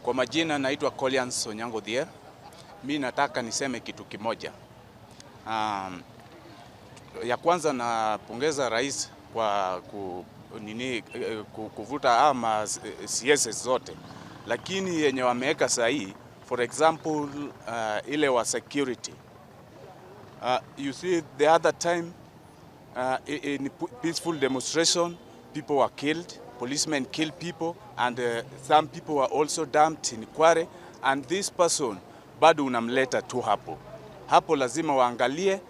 Kwa majina naitwa Colians Onyango Dhier. Mi nataka niseme kitu kimoja. Ya kwanza napongeza rais kwa kuvuta ama CSs zote, lakini yenye wameweka sahihi, for example, ile wa security, you see, the other time, in peaceful demonstration, people were killed, policemen killed people, and some people were also dumped in Kware, and this person bado unamleta tu hapo hapo. Lazima waangalie,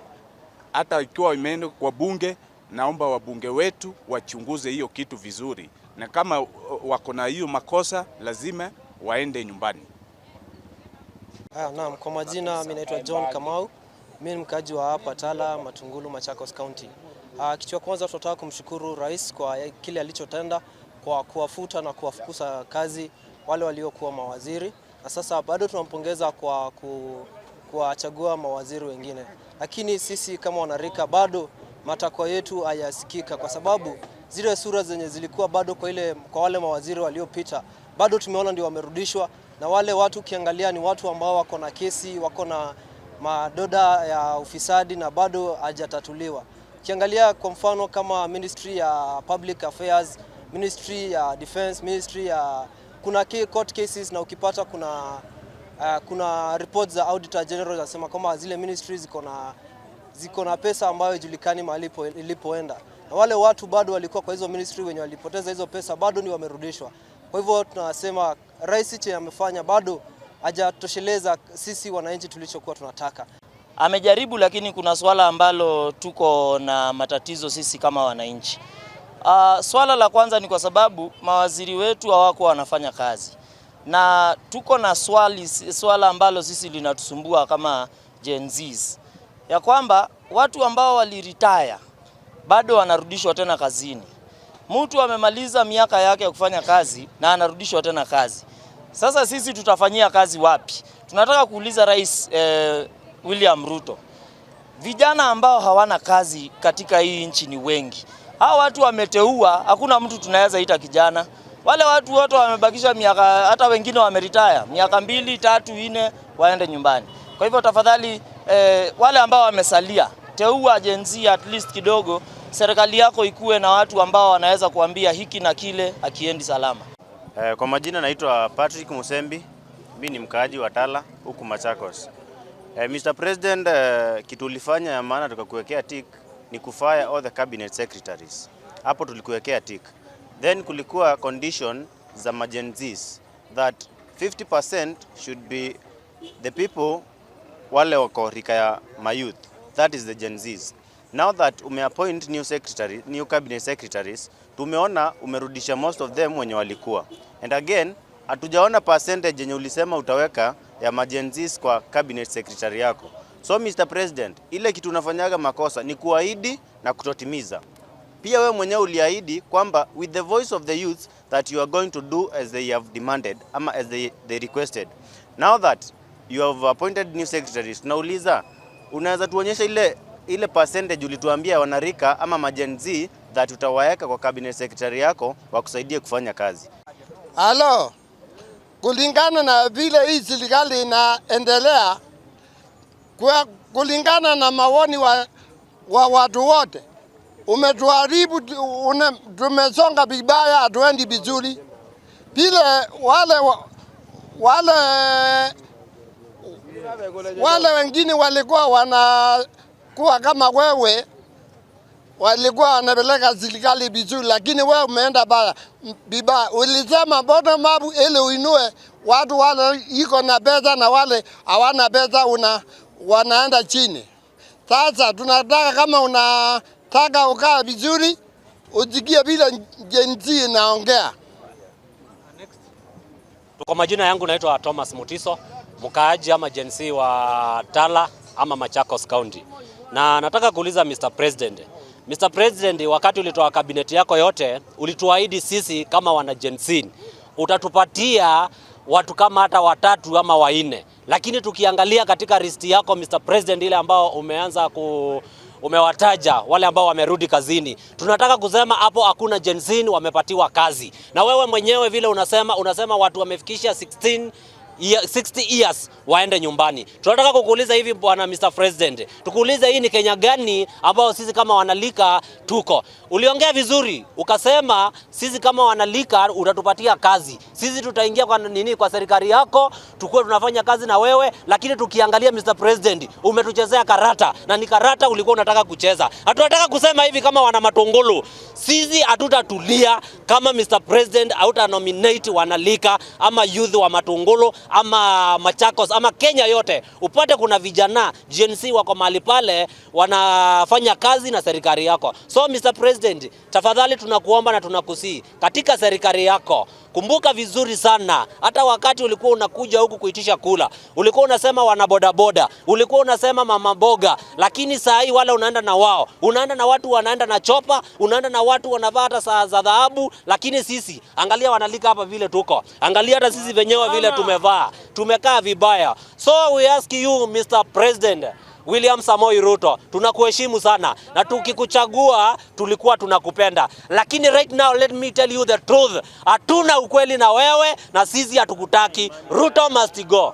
hata ikiwa imeenda kwa bunge, naomba wabunge wetu wachunguze hiyo kitu vizuri, na kama wako na hiyo makosa, lazima waende nyumbani. Naam, kwa majina mimi naitwa John Kamau. Mimi ni mkaaji wa hapa Tala, Matungulu, Machakos County. Kitu ya kwanza, tunataka kumshukuru rais kwa kile alichotenda kwa kuwafuta na kuwafukuza kazi wale waliokuwa mawaziri, na sasa bado tunampongeza kwa kuwachagua mawaziri wengine, lakini sisi kama wanarika bado matakwa yetu hayasikika, kwa sababu zile sura zenye zilikuwa bado kwa wale mawaziri waliopita bado tumeona ndio wamerudishwa, na wale watu ukiangalia ni watu ambao wako na kesi, wako na madoda ya ufisadi na bado hajatatuliwa. Ukiangalia kwa mfano kama Ministry ya Public Affairs, Ministry ya Defense, Ministry ya kuna court cases, na ukipata kuna reports za Auditor General zinasema kwamba zile ministries ziko na pesa ambayo haijulikani mahali ilipoenda, na wale watu bado walikuwa kwa hizo ministry wenye walipoteza hizo pesa bado ni wamerudishwa. Kwa hivyo tunasema rais chenye amefanya bado hajatosheleza sisi wananchi tulichokuwa tunataka. Amejaribu, lakini kuna swala ambalo tuko na matatizo sisi kama wananchi. Swala la kwanza ni kwa sababu mawaziri wetu hawakuwa wanafanya kazi, na tuko na swala ambalo sisi linatusumbua kama Gen Zs, ya kwamba watu ambao waliretire bado wanarudishwa tena kazini. Mtu amemaliza miaka yake ya kufanya kazi na anarudishwa tena kazi. Sasa sisi tutafanyia kazi wapi? Tunataka kuuliza Rais William Ruto, vijana ambao hawana kazi katika hii nchi ni wengi. Hawa watu wameteua, hakuna mtu tunaweza ita kijana. Wale watu wote wamebakisha miaka, hata wengine wameretire miaka 2, 3, 4, waende nyumbani. Kwa hivyo tafadhali, wale ambao wamesalia, teua Gen Z at least kidogo, serikali yako ikuwe na watu ambao wanaweza kuambia hiki na kile akiendi salama. Kwa majina naitwa Patrick Musembi, mimi ni mkaaji wa Tala huku Machakos. Mr. President, kitu ulifanya ya maana tukakuwekea tick ni kufire all the cabinet secretaries. Hapo tulikuwekea tick. Then kulikuwa condition za ma-Gen Zs that 50% should be the people wale wako rika ya mayouth, that is the Gen Zs. Now that umeappoint new secretary, new cabinet secretaries, tumeona umerudisha most of them wenye walikuwa. And again, hatujaona percentage yenye ulisema utaweka ya ma-Gen Zs kwa cabinet secretary yako. So Mr. President, ile kitu unafanyaga makosa ni kuahidi na kutotimiza. Pia wewe mwenyewe uliahidi kwamba with the voice of the youth that you are going to do as they have demanded ama as they requested. Now that you have appointed new secretaries, tunauliza, unaweza tuonyesha ile percentage ulituambia wanarika ama ma-Gen Z that utawaweka kwa cabinet secretary yako wakusaidie kufanya kazi? Halo, kulingana na vile hii serikali inaendelea, kwa kulingana na maoni wa watu wote, umetuharibu, tumesonga vibaya, hatuendi vizuri. Vile wale wengine walikuwa wanakuwa kama wewe, walikuwa wanapeleka serikali vizuri, lakini wewe umeenda baya vibaya. Ulisema bottom up ili uinue watu wale iko na pesa na wale hawana pesa wanaenda chini. Sasa tunataka, kama unataka ukaa vizuri, usikie vile Gen Z inaongea. Kwa majina yangu naitwa Thomas Mutiso, mkaaji ama Gen Z wa Tala ama Machakos County. Na nataka kuuliza Mr. President. Mr. President, wakati ulitoa kabineti yako yote, ulituahidi sisi kama wana Gen Z utatupatia watu kama hata watatu ama wanne, lakini tukiangalia katika listi yako, Mr. President, ile ambao umeanza ku umewataja wale ambao wamerudi kazini. Tunataka kusema hapo hakuna Gen Z wamepatiwa kazi, na wewe mwenyewe vile unasema watu wamefikisha 60 years waende nyumbani. Tunataka kukuuliza hivi bwana Mr. President, tukuulize hii ni Kenya gani ambao sisi kama wanalika tuko? Uliongea vizuri ukasema sisi kama wanalika utatupatia kazi, sisi tutaingia kwa nini, kwa serikali yako tukuwe tunafanya kazi na wewe, lakini tukiangalia Mr. President umetuchezea karata, na ni karata ulikuwa unataka kucheza. Hatunataka kusema hivi kama wana Matungulu, sisi hatutatulia kama Mr. President hauta nominate wanalika ama youth wa Matungulu ama Machakos ama Kenya yote, upate kuna vijana Gen Z wako mahali pale wanafanya kazi na serikali yako. So Mr. President, tafadhali tunakuomba na tunakusii katika serikali yako, kumbuka vizuri sana, hata wakati ulikuwa unakuja huku kuitisha kula, ulikuwa unasema wana bodaboda, ulikuwa unasema mama mboga, lakini saa hii wale unaenda na wao, unaenda na watu wanaenda na chopa, unaenda na watu wanavaa hata saa za dhahabu, lakini sisi angalia wanalika hapa vile tuko, angalia hata sisi venyewe vile tumevaa, tumekaa vibaya. So we ask you Mr. President William Samoei Ruto, tunakuheshimu sana na tukikuchagua tulikuwa tunakupenda, lakini right now let me tell you the truth, hatuna ukweli na wewe na sisi hatukutaki. Ruto must go.